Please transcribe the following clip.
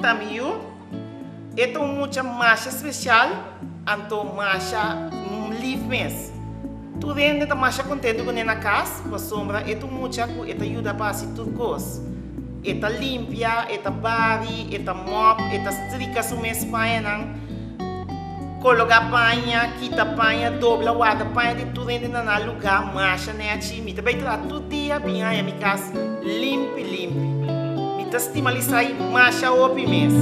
Ta mi yu. E ta un mucha masha spesial, anto masha lif mes. Tur hende ta masha kontentu kuné na kas, pasobra e ta un mucha ku e ta yuda pa hasi tur kos. E ta limpia, e ta bari, e ta mòp, e ta strika su mes pañanan, kologá paña, kita paña, dobla, warda paña di tur hende na nan lugá masha nèchi. Mi ta bai traha tur dia bin haña mi kas limpi limpi. Mi ta stima Lisai masha hopi mes.